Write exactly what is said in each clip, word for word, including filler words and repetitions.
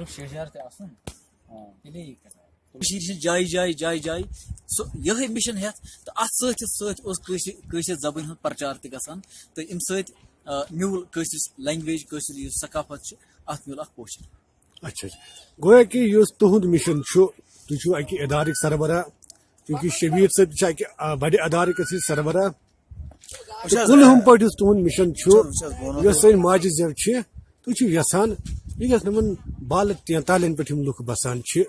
شیٚہجار تہِ آسُن، تیٚلے یی کَتھ۔ کٔشیٖرِ چھِ جایہِ جایہِ جایہِ جایہِ سُہ یِہوٚے مِشن ہٮ۪تھ، تہٕ اَتھ سۭتۍ سۭتۍ اوس کٲشرِ کٲشرِ زبٲنۍ ہُنٛد پرچار تہِ گژھان، تہٕ اَمہِ سۭتۍ آ، میوٗل کٲشرِس لینگویج، کٲشُر یُس ثقافت چھُ، اَتھ میوٗل اَکھ پوچھر۔ اچھا اچھا۔ گویا کہِ یُس تُہُنٛد مِشن چھُ، تُہۍ چھِو اَکہِ اِدارٕکۍ سربراہ، چوٗنٛکہِ شبیٖر صٲب تہِ چھِ اَکہِ آ، بَڑِ اِدارٕکۍ أسۍ سربراہ۔ تہٕ کُلہُم پٲٹھۍ یُس تُہُنٛد مِشن چھُ، یۄس سٲنۍ ماجہِ زٮ۪و چھِ، تُہۍ چھِو یَژھان یہِ گژھِ نہٕ یِمَن بالہٕ تینتالٮ۪ن پٮ۪ٹھ یِم لُکھ بَسان چھِ،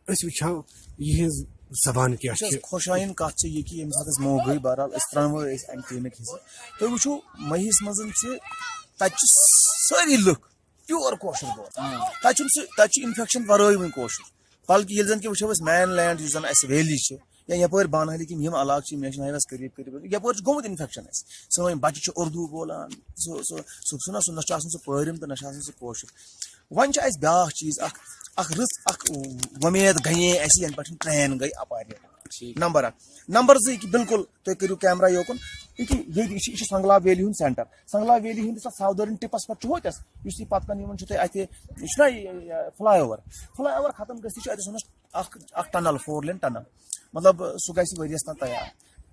أسۍ وٕچھو یِہٕنٛز زبان کیٛاہ وٕچھ حظ، چھِ۔ خۄش آیِن کَتھ چھِ یہِ کہِ ییٚمہِ ساتہٕ أسۍ مو گٔے، بہرحال، أسۍ ترٛاوو أسۍ اَمہِ ٹیٖمٕکۍ حِصہٕ۔ تُہۍ وٕچھِو، مٔہِس منٛز چھِ، تَتہِ چھِ سٲری لُکھ پیور کٲشُر بولان۔ تَتہِ چھُنہٕ سُہ، تَتہِ چھُ اِنفٮ۪کشَن وَرٲے وۄنۍ کٲشُر۔ بلکہِ ییٚلہِ زَن کہِ وٕچھو أسۍ مین لینڈ یُس زَن اَسہِ ویلی چھِ، یا یَپٲرۍ بانہالہِ کِنۍ یِم علاقہٕ چھِ، نیشنل ہائی ویس قریٖب قریٖب، یَپٲرۍ چھُ گوٚمُت اِنفٮ۪کشَن اَسہِ۔ سٲنۍ بَچہِ چھِ اُردو بولان، سُہ، سُہ، سُہ، سُہ نہ، سُہ نہ چھُ آسان سُہ پٲرِم تہٕ نہ چھُ آسان سُہ کٲشُر۔ وۄنۍ چھُ اَسہِ بیٛاکھ چیٖز اَکھ، اَکھ رٕژ اَکھ وۄمید گٔیے اَسہِ، یَنہٕ پٮ۪ٹھ ٹرین گٔے اَپارِ۔ ٹھیٖک۔ نمبر اَکھ۔ نمبر زٕ، یہِ کہِ بِلکُل تُہۍ کٔرِو کیمرہ یوکُن، یہِ کہِ ییٚتہِ، یہِ چھُ، یہِ چھُ سنگلاب ویلی ہُنٛد سینٹر۔ سنگلاب ویلی ہٕنٛدِس اَتھ ساودٲرِن ٹِپَس پٮ۪ٹھ چھُ ہوٚتٮ۪س، یُس یہِ پَتہٕ کَنہِ یِوان چھُ تۄہہِ اَتہِ، یہِ چھُنہ یہِ، یہِ فلاے اوور، فلاے اوور ختم گٔژھِتھ چھُ اَتٮ۪س وَنان اَکھ، اَکھ ٹنل، فور لین ٹنل، مطلب سُہ گژھِ ؤریَس تام تیار۔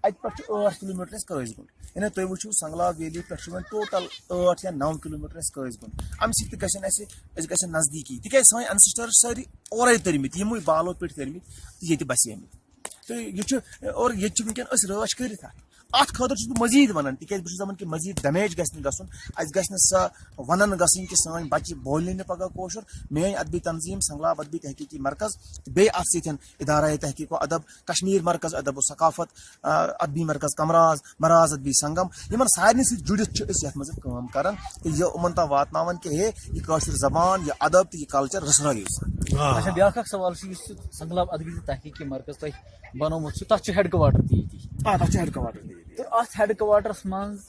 اَتہِ پٮ۪ٹھ چھُ ٲٹھ کِلوٗ میٖٹر اَسہِ کٲنٛسہِ گُنٛڈ، یعنی تُہۍ وٕچھِو سنگلاب ویلی پٮ۪ٹھ چھُ وۄنۍ ٹوٹل ٲٹھ یا نَو کِلوٗ میٖٹر اَسہِ کٲنٛسہِ گُنٛڈ۔ اَمہِ سۭتۍ تہِ گژھن اَسہِ، أسۍ گژھن نزدیٖکی، تِکیٛازِ سٲنۍ اینسیسٹر سٲری اورَے تٔرمٕتۍ، یِموٕے بالو پٮ۪ٹھ تٔرمٕتۍ تہٕ ییٚتہِ بَسیمٕتۍ۔ تہٕ یہِ چھُ، اور ییٚتہِ چھِ وٕنکیٚن أسۍ رٲچھ کٔرِتھ اَتھ۔ اَتھ خٲطرٕ چھُس بہٕ مٔزیٖد وَنان، تِکیٛازِ بہٕ چھُس دَپان کہِ مٔزیٖد ڈیمیج گژھِ نہٕ گژھُن، اَسہِ گژھِ نہٕ سۄ وَنَن گژھٕنۍ کہِ سٲنۍ بَچہِ بولہِ نہٕ پَگاہ کٲشُر۔ میٛٲنۍ ادبی تنظیٖم سنگلاب ادبی تحقیقی مرکز تہٕ بیٚیہِ اَتھ سۭتۍ ادارہ تحقیق و ادب، کشمیر مرکز ادب و ثقافت، آ، ادبی مرکز کمراز، مراز ادبی سنگم، یِمن سارنٕے سۭتۍ جُڑِتھ چھِ أسۍ یَتھ منٛز کٲم کران تہٕ یہِ یِمن تام واتناوان کہِ ہے، یہِ کٲشُر زبان، یہِ ادب تہٕ یہِ کلچر رٔژھرٲیِو سا۔ آ۔ اچھا، بیٛاکھ اکھ سوال چھُ، یُس یہِ سنگلاب ادبی تہٕ تحقیقی مرکز تۄہہِ بنومُت چھُ، تَتھ چھُ ہیڈ کوارٹر تہِ ییٚتی۔ آ، تَتھ چھُ ہیڈ کوارٹر تہِ ییٚتی۔ تہٕ اَتھ ہیڈ کوارٹرس منٛز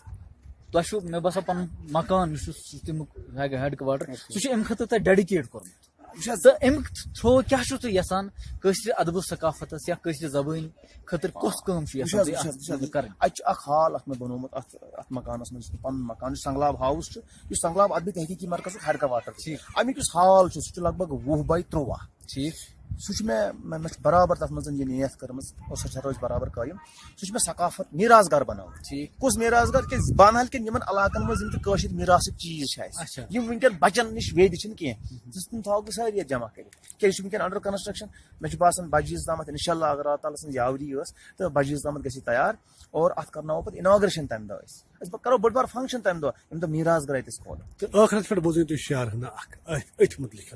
تۄہہِ چھُو، مےٚ باسان، پنُن مکان یُس چھُ، سُہ تَمیُک ہیڈ، ہیڈ کوارٹر، سُہ چھُ اَمہِ خٲطرٕ تۄہہِ ڈیڈیکیٹ کوٚرمُت۔ وٕچھ حظ، تہٕ اَمہِ تھرٛوٗ کیٛاہ چھُو تُہۍ یَژھان کٲشرِ ادبہٕ ثقافتَس یا کٲشرِ زبٲنۍ خٲطرٕ کۄس کٲم چھُ وٕچھ یَژھان حظ، تُہۍ وٕچھ حظ، اَتھ وٕچھ حظ۔ خٲطرٕ کَرٕنۍ؟ اَتہِ چھُ اَکھ ہال اَتھ مےٚ بنوومُت، اَتھ، اَتھ مکانَس منٛز، یُس پَنُن مکان چھُ، سنگلاب ہاوُس چھُ، یُس سنگلاب ادبی تحقیقی مرکزُک ہیڈ کوارٹر چھُ۔ ٹھیٖک۔ اَمیُک یُس ہال چھُ، سُہ چھُ لگ بگ وُہ باے تُرٛواہ۔ ٹھیٖک۔ سُہ چھُ مےٚ، مےٚ، مےٚ چھِ برابر تَتھ منٛز یہِ نیت کٔرمٕژ اور سۄ چھےٚ روزِ برابر قٲیِم۔ سُہ چھُ مےٚ ثقافت میٖراث گار بناوُن۔ ٹھیٖک۔ کُس میٖراث گار؟ کہِ بانہال کٮ۪ن یِمن علاقن منٛز یِم تہِ کٲشِر میٖراثٕکۍ چیٖز چھِ اَسہِ، اچھا۔ یِم وٕنکیٚن بچن نِش ویدِ چھِنہٕ کینٛہہ، تِم تھاوو بہٕ سٲری یَتھ جمع کٔرِتھ۔ کیٛازِ یہِ چھُ وٕنکیٚن under construction، مےٚ چھُ باسان بجہِ عیٖذ تامَتھ، انشاءاللہ، اگر اللہ تعالیٰ سٕنٛز یاوری ٲس تہٕ بجہِ عیٖذ تامَتھ گژھِ یہِ تیار اور اَتھ کرناوو پَتہٕ inauguration تَمہِ دۄہ أسۍ۔ أسۍ کرو بٔڑ بار function تَمہِ دۄہ، ییٚمہِ دۄہ میٖراث گار اَتہِ أسۍ کھولو۔ تہٕ ٲخرس پٮ۪ٹھ بوزو تُہۍ شعر ہنا اکھ أتھۍ، أتھۍ مُتعلِق۔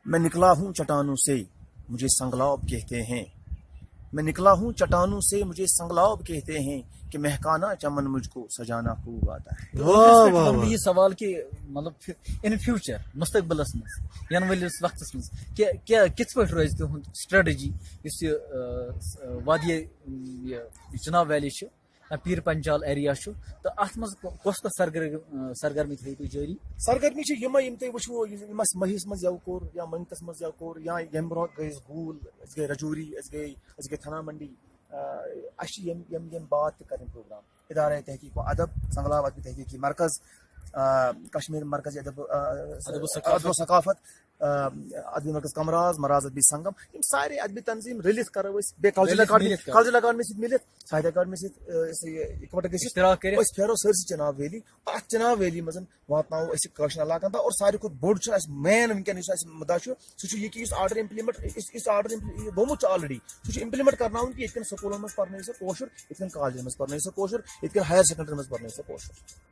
میں نکلا ہوں چٹانوں سے، مجھے سنگلاب کہتے ہیں۔ میں نکلا ہوں چٹانوں سے، مجھے سنگلاب کہتے ہیں، کہ مہکانہ چمن مجھ کو سجانا خوب آتا ہے۔ واہ، واہ، واہ۔ یہِ سوال کہِ مطلب ان فیوچر، مستقبلس منٛز، یِنہٕ وٲلِس وقتس منٛز کہِ، کہِ کِتھ پٲٹھۍ روزِ تُہُنٛد strategy، یُس یہِ، آ، وادی، یہِ، یہِ چناب ویلی چھِ، یا پیٖر پنچال ایریا چھُ، تہٕ اَتھ منٛز کۄ-، کۄس کۄس سرگر-، آ، سرگرمی تھٲیِو تُہۍ جٲری؟ سرگرمی چھِ یِمے، یِم تُہۍ وٕچھِو، یِم اَسہِ مٔہِس منٛز یَوٕ کوٚر یا مٔنٛگتَس منٛز یَوٕ کوٚر یا ییٚمہِ برونٛہہ گٔے أسۍ گوٗل، أسۍ گٔے رجوری، أسۍ گٔے، أسۍ گٔے تھنا منڈی۔ آ، اَسہِ چھِ یِم، یِم، یِم باتھ تہِ کَرٕنۍ پروگرام۔ ادارہ تحقیق و ادب، سنگلاب ادبی تحقیقی مرکز، آ، کشمیر مرکز ادب، آ، ادب و ثقافت۔ ادب و ثقافت، آ، ادبی مرکز کمراز، مراز ادبی سنگم، یِم سارے ادبی تنظیٖم رٔلِتھ کرو أسۍ۔ بیٚیہِ کلچرل رٔلِتھ اکاڈمی، میٖلِتھ کرو۔ کلچرل اکاڈمی سۭتۍ مِلِتھ، ساہتیہ اکاڈمی سۭتۍ، آ، أسۍ یہِ اِکوٹہٕ گٔژھِتھ اشتراک کٔرِتھ۔ أسۍ پھیرو سٲرسٕے چناب ویلی۔ اَتھ چناب ویلی منٛز واتناوو أسۍ یہِ کٲشرٮ۪ن علاقن تام۔ اور ساروی کھۄتہٕ بوٚڑ چھُ اَسہِ مین وٕنکیٚن یُس اَسہِ مُدعا چھُ، سُہ چھُ یہِ کہِ یُس آرڈر امپلمنٹ، یُس، یُس آرڈر امپل-، یہِ گوٚمُت چھُ already، سُہ چھُ امپلمنٹ کرناوُن کہِ ییٚتہِ کٮ۪ن سکوٗلن منٛز پرنٲیِو سا کٲشُر، ییٚتہِ کٮ۪ن کالجن منٛز پرنٲیِو سا کٲشُر، ییٚتہِ کٮ۪ن ہایر سیکنڈری منٛز پرنٲیِو سا کٲشُر۔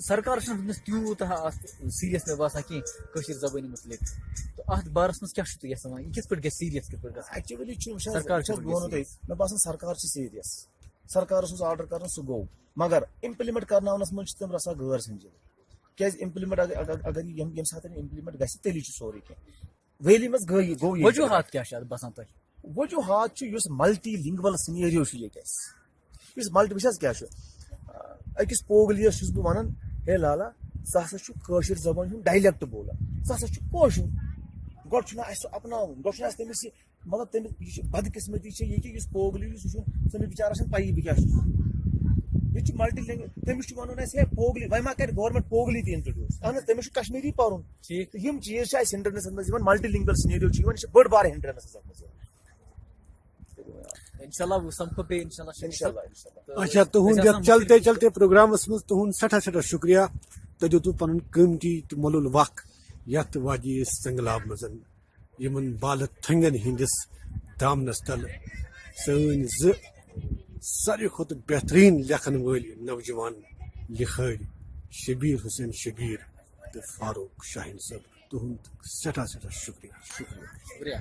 سرکار چھُنہٕ وٕنکیٚنَس تیوٗتاہ اَتھ سیٖریَس مےٚ باسان کینٛہہ کٲشِر زبٲنۍ مُتعلِق۔ تہٕ اَتھ بارَس منٛز کیٛاہ چھُو تُہۍ یَژھان وَنُن؟ یہِ کِتھ پٲٹھۍ گژھِ سیٖریَس کِتھ پٲٹھۍ گژھُن؟ Actually چھُ، وٕچھ حظ، سرکار وٕچھ حظ، کِتھ پٲٹھۍ بہٕ وَنو گژھِ تۄہہِ، مےٚ باسان سرکار چھِ سیٖریَس۔ سرکارَس اوس آرڈر کَرُن، سُہ گوٚو۔ مگر اِمپلمنٹ کَرناونَس منٛز چھِ تِم رَژھا غٲر سنجیٖدٕ۔ کیٛازِ اِمپلمنٹ اگر، اگر، اگر یِم، ییٚمہِ ساتہٕ یِم اِمپلمنٹ گژھِ، تیٚلی چھُ سورُے کینٛہہ۔ ویلی منٛز گٔے، گوٚو یہِ۔ وجوٗہات کیٛاہ چھِ اَتھ باسان تۄہہِ؟ وجوٗہات چھُ یُس ملٹی لنگول سینیریو چھُ ییٚتہِ اَسہِ۔ یُس ملٹی، وٕچھ حظ کیٛاہ چھُ۔ أکِس پوگلیَس چھُس بہٕ وَنان، ہے لالا، ژٕ ہسا چھُکھ کٲشِر زبٲنۍ ہُنٛد ڈایلیکٹ بولان، ژٕ ہسا چھُکھ کٲشُر۔ گۄڈٕ چھُنہٕ اَسہِ سُہ اپناوُن، گۄڈٕ چھُنہٕ اَسہِ تٔمِس یہِ، مطلب، تٔمِس، یہِ چھِ بدقٕسمتی چھِ یہِ کہِ یُس پوگلی، یُس، سُہ چھُنہٕ، سُہ چھُنہٕ بِچارَس چھَنہٕ پَیی بہٕ کیٛاہ چھُس۔ ییٚتہِ چھُ ملٹی لینگویج، تٔمِس چھُ وَنُن اَسہِ ہے پوگلی، وۄنۍ ما کَرِ گورمٮ۪نٛٹ پوگلی تہِ انٹروڈیوس؟ اَہن حظ، تٔمِس چھُ کشمیٖری پَرُن۔ ٹھیٖک۔ تہٕ یِم چیٖز چھِ اَسہِ ہِنڈرنسَس منٛز یِوان، ملٹی لینگویج سِنیریو چھُ یِوان، یہِ چھِ بٔڑ بار ہِنڈرنسَس اَتھ منٛز یِوان۔ انشاءاللہ وۄنۍ سمکھو بیٚیہِ انشاءاللہ۔ انشاءاللہ، انشاءاللہ۔ تہٕ اچھا، تُہُنٛد أسۍ یَتھ آسان چلتے مُختلف۔ چلتے پروگرامس منٛز تُہُنٛد سٮ۪ٹھاہ سٮ۪ٹھاہ شُکریہ۔ تۄہہِ دیُتوٕ پنُن قۭمتی تہٕ مۄلُل وق یتھ وادی سنگلاب منٛز یِمن بالہٕ تھنگن ہٕنٛدِس دامنس تل سٲنۍ زٕ ساروی کھۄتہٕ بہتریٖن لیکھن وٲلۍ نوجوان لکھٲرۍ شبیر حسین شبیر تہٕ فاروق شاہین صٲب۔ تُہُنٛد سٮ۪ٹھاہ سٮ۪ٹھاہ شُکریہ، شُکریہ۔ شُکریہ۔